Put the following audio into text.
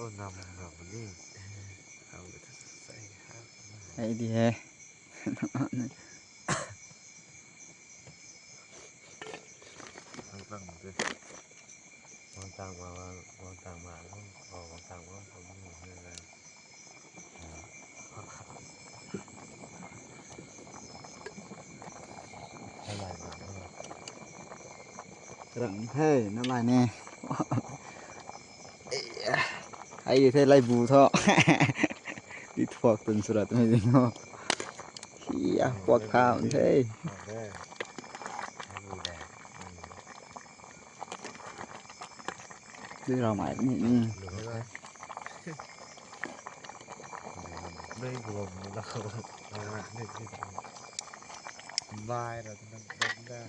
ໂອ້ ນ້ຳມັນນີ້ ເອົາໄປໃສ່ຫາ ໄອ້ດີແຮ ຕັ້ງໆ ເດີ ວາງຕາງມາ ວາງ ວາງຕາງມາ ເອົາ ເອົາວາງຕາງມາ ເອົາມືໃຫ້ ໃຫ້ຫຼາຍມາ ກຳລັງເຮີ້ ນ້ຳລາຍແນ່ ໄອ້ເທໄລບູເທາະ ຕິດພວກຕົນສຸດລະຕົວນີ້ເນາະ ເຮີ້ຍ ພວກທ້າວເທ ເອີ ໃຫ້ບໍ່ແດກ ອືມ ຫຼືເຮົາໝາຍ ອືມ ຫຼືວ່າ ໄດ້ລວມແລ້ວ ບາຍແລ້ວ ນັ້ນໄດ້